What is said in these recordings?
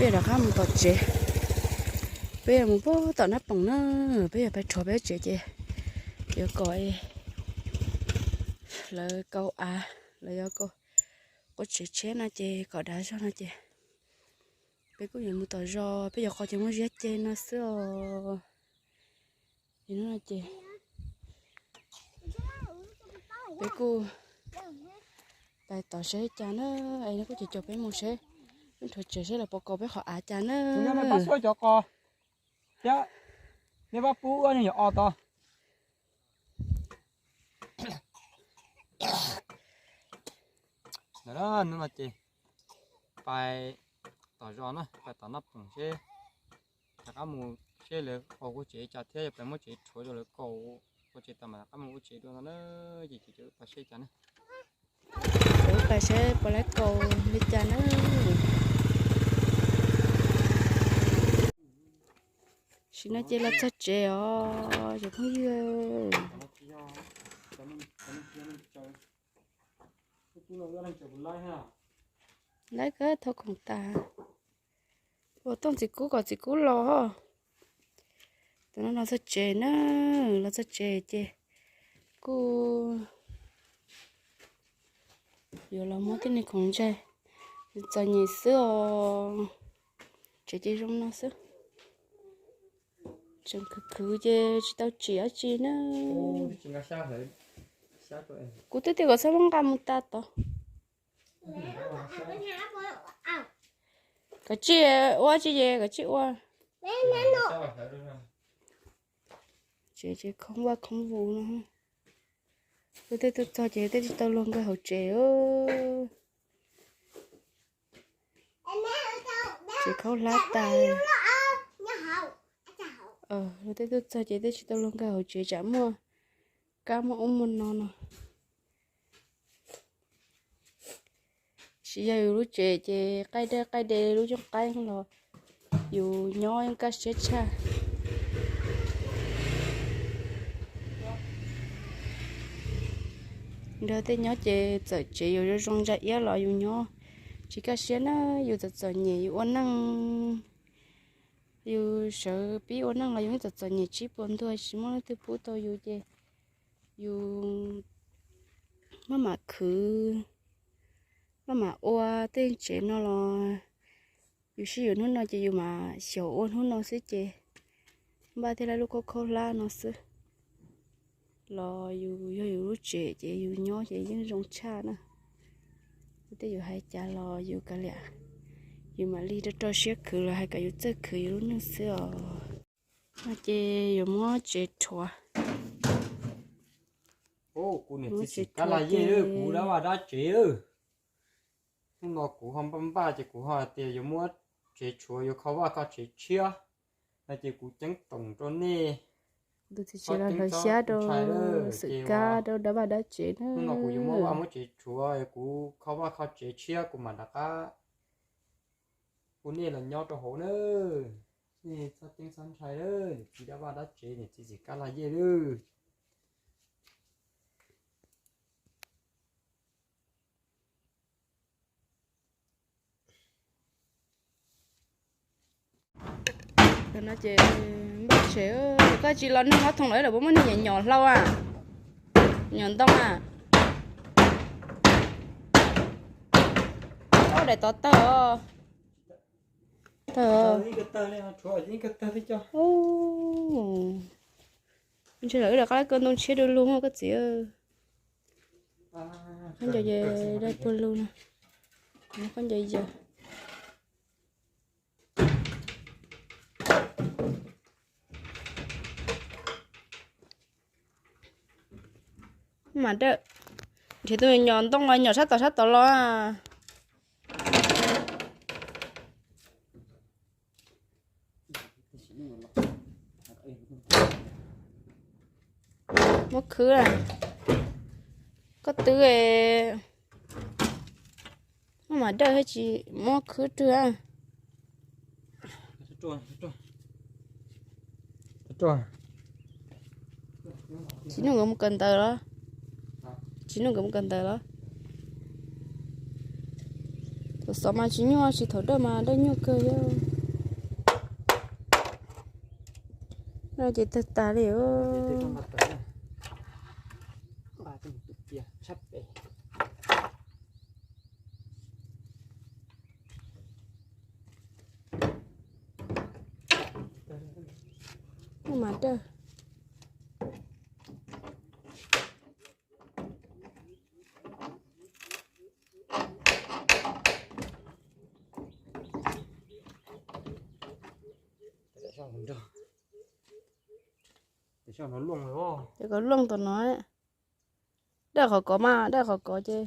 Rov qab mus tom tsev, peb yuav mus puag tom Nab Poom na, peb yuav pais rhuav peb tsev ces yuav kom lawv kau av, lawv yuav kau quab tsev tshiab no ces kom dav zog no ces peb kuj yuav mus tom zos, peb yuav qhov chaw muaj ziab ceg no xwb os. Hnub no ces peb kuj pais tom seb cas na, es nws kuj ces caum peb mus seb, peb rhuav tsev seb lawv puas kau peb qhov av cas na. Cov qos thiab, nej pab pub ua nyuag o tod. Hnub no ces pais tom zos na, pais tom Nab Poom seb, rov qab mus seb lawv kau quab tsev cas thiab, yog pais muab tsev rhuav rau lawv kau quab tsev tas mas rov qab mus ua tsev dua no na, ces ces pais seb cas na. Pais seb puas lawv kau li cas na. Sim no ces los txog tsev os cov phooj ywg. Lawv kawg thau khoom tas, ua tooj txiv kub kom txiv kub los. Tam no los txog tsev na, los txog tsev ces kuj yuav los muab tej niag khoom ntsaig txom nyem xwb os. Tsev ces zoo no xwb. Tseem khwv khwv ces tsis tau tsim dab tsi na. Kuv twb tias kom txhob muab nqa mus tas tod. Kav tsij ua tsi ces kav tsij ua. Tsev ces khoob vaj khoob vus no. Luag tej tuaj txog ces tej tsis tau luag nkag hauv tsev. Tsev khaub hlab tas. Luag tej tuaj txog ces tej tsis tau luag nkag hauv tsev tsam muaj kab muaj ub muaj no no. Tsis yog yus lub tsev ces qaij dej qaij de lub cooj qaib los yus nyob yeej kaj siab tshaj. Nrog tej nyob ces txawm tsev yus zoo zoo ntsa iab los yus nyob tsis kaj siab na, yus txom txom nyem yus ua neej, yus sawv pib ua neej los yus txom txom nyem tsib puas ntuag tsis muaj leej twg pub tau yus ces yus maj mam khwv, maj mam ua tej tsev no los yus sib yuav hnub no ces yus mam xyaum ua hnub no xwb ces npaj thiaj li lub khaub khaub hlab no xwb. Los yus yog yus lub tsev ces yus nyob ces yeej zoo tshaj na. Tej yus hais cas los yus kav liam, yus mam li rau rau siab khwv los hais kom yus txawj khwv yus lub neej xwb os. No ces yuav muab tsev rhuav. Kuv niam txiv tsis kab laj yej, kuv dab vaj dab tsev. Hnub no kuv ho npaj npaj ces kuv ho hais tias yuav muab tsev tshuav yuav kho vaj kho tsev tshiab, no ces kuv ceeb toom rau nej. Tus txiv tsis los hlawv xyab rau xwm kab rau dab vaj dab tsev na. Hnub no kuv yuav muab vaj muab tsev tshuav, kuv kho vaj kho tsev tshiab kuv mam rov qab hu nej los nyob rau hauv na. Nej txhob ceeb txhob ntshai, niam txiv dab vaj dab tsev, niam txiv tsis kab laj yej lawm. Tam no ces npaj tsev, koj tsis los nug ob thooj lawm, lawv puas muaj niag nyom nyom hlau a, nyom ntoo a. Ob daim tod tawg os. Tawg. Ntshe lawv wb rov qab koj ntoo tshiab dua lug mog koj txiv. Khaub ncaws dai puag lug no, khaub ncaws yawg. Mas dawm, nrhiav tus nyom ntoo los nyom sab tom sab tom los. Muab khwb, koj twb maj mam dawj thiab tsis muab khwb rwg. Tsis nug nkawd mus kawm ntawv los? Tsis nug nkawd mus kawm ntawv los? Thaum xov mas tsis nyuaj, tsis, thaum dawj mas dawj nyuaj kawg thiab. No ces tawg tas li. Mas dawj. Ces kom looj tom no, dawj qhov kov mas, dawj qhov kov ces.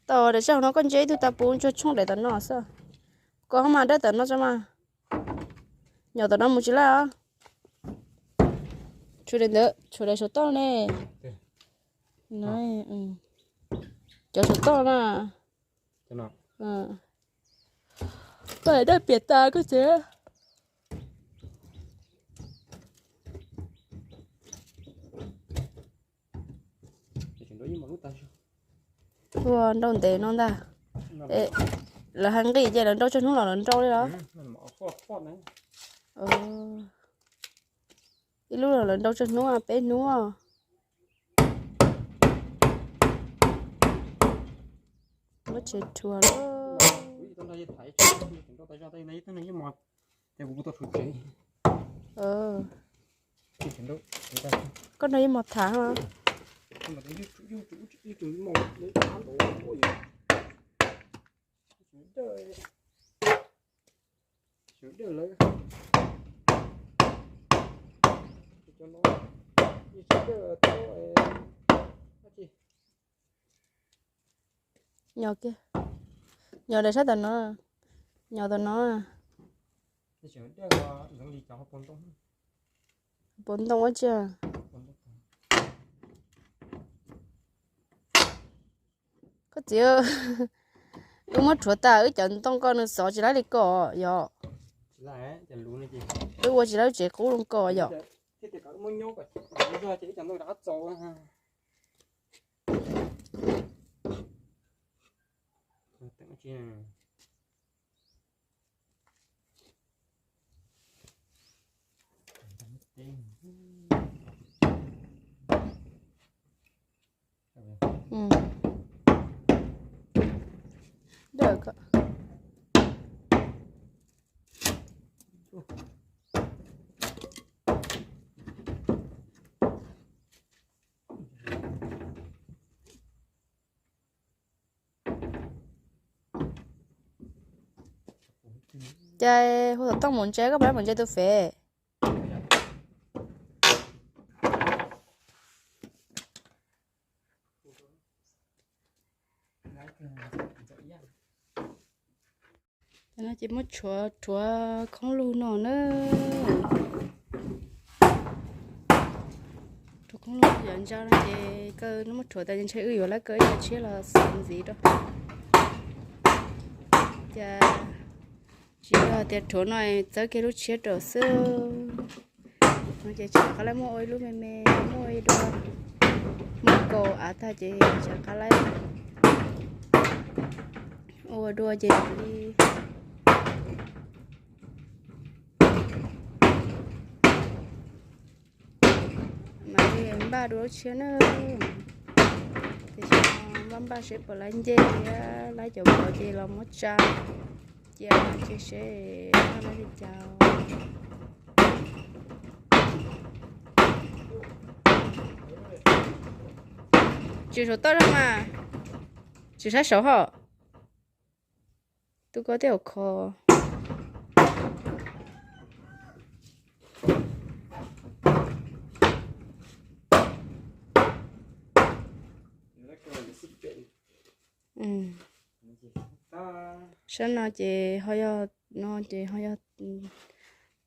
Tau daim sab hauv no koj ntsia ib tug tas puv ntsuag tshoob daim tom no xwb. Koj ho mas dawj tom no tso mas. Nyom tom no mus tsis laj os. Tshuav daim ntawd, tshuav daim saum toj ne. Cov saum toj na. Koj dawj piam tas koj tsev. Ua nrau ntev no ntag. Lawv hais nqis ces lawv nrau tsawg hnub los lawv nrau li los? Ib lub los lawv nrau tsawg hnub, peb hnub. Muab tsev rhuav lawm. Koj nrog ib mos thav. Nyo kiag. Nyo daim sab tom no. Nyo tom no. Puas ntoo ua tsi? Koj txiv, wb muab rhuav tas wb cov ntoo ko nws xov tsis laib li koj yog? Wb ua tsis laib tsev qub li koj yog? Ces hu xov tooj mus ntsia, koj pab mus ntsia tus fem. Ces muab rhuav, rhuav khoob lug no na. Rhuav khoob lug yov ntsa no ces kaw muab rhuav tas ces ntshe wb yuav lawv kaw ib co tshiab los xav ntxiv rau. Cas tsis yog tias rhuav no txawb kiag lub tshiab rau xwb. No ces tsam qab lawv muab ua ib lub me me, muab ua ib dua, muab kaus av tag ces tsam qab lawv ua dua ces li. Mam li npaj dua lub tshiab na. Tiam sis npaj npaj seb puas laib ncej thiab laib cov vov ces los muab tsa cia no ces seb noj laib li cas. Tsis saum toj zog mas, tsis saib saud hos. Tus ko tej zaum kho. Sab no ces ho yog, no ces ho yog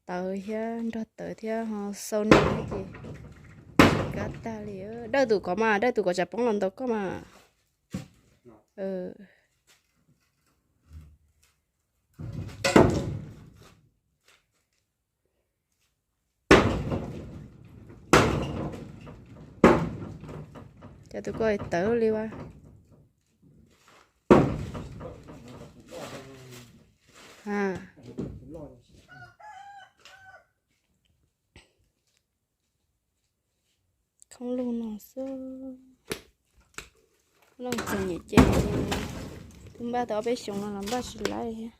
tawv thiab, nrog tawv thiab ho xau niam thiab ces tsis kab tag li. Dawj tus kov mas, dawj tus kov tsam poob los ntaus koj mas. Cas tus ko tawv li ua. A, khoob lug no xwb. Lub txog nyem ces twb npaj tau ob peb xyoos no los npaj tsis laib thiab.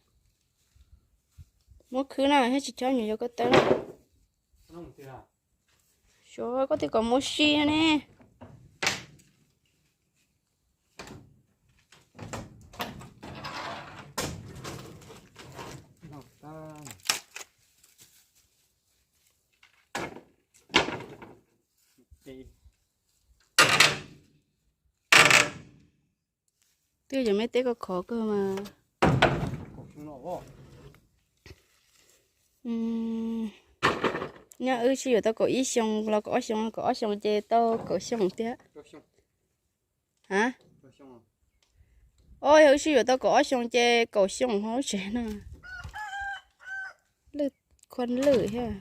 Muab khwb na thiab tsis chob nyuam yaus ko taw na. Xyov koj twb kom muab si ne. Twb yog me teb koj khov kawg mas. Nyob wb sib yuav tau kaum ib xyoo los kaum ob xyoo, kaum ob xyoo ces tau kaum xyoo thiab. A, o, yog wb sib yuav tau kaum ob xyoo ces kaum xyoo hauv lub tsev no. Lwj, khuab lwj thiab.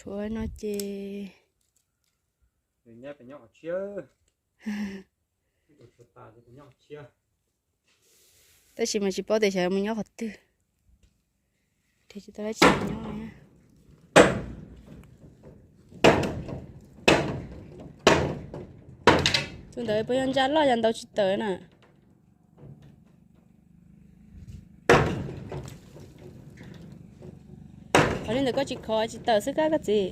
Rhuav no ces tab sis mas tsis paub tias xyov mus nyob qhov twg. Tsis tau dab tsi nyob. Tus ntawd puas yog ntsa loj yog ntaus tsis tawm na? Qhov li ntawd koj tsis khov tsis tawm xwb kab koj txiv.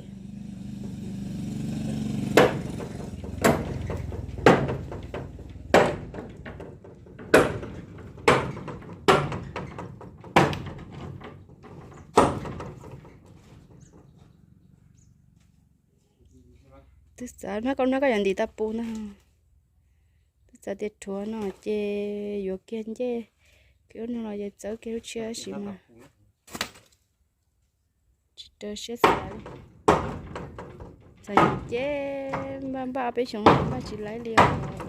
Twb xav hnab koj, hnab koj yuav ntim tau pus ntag. Twb xav tias rhuav no ces yuav kiag ncej, kiag ub no los ces txawb kiag lub tshiab tab sis mas tsis raws siab xav li. Txom nyem ces npaj npaj ob peb xyoos npaj tsis laib li os.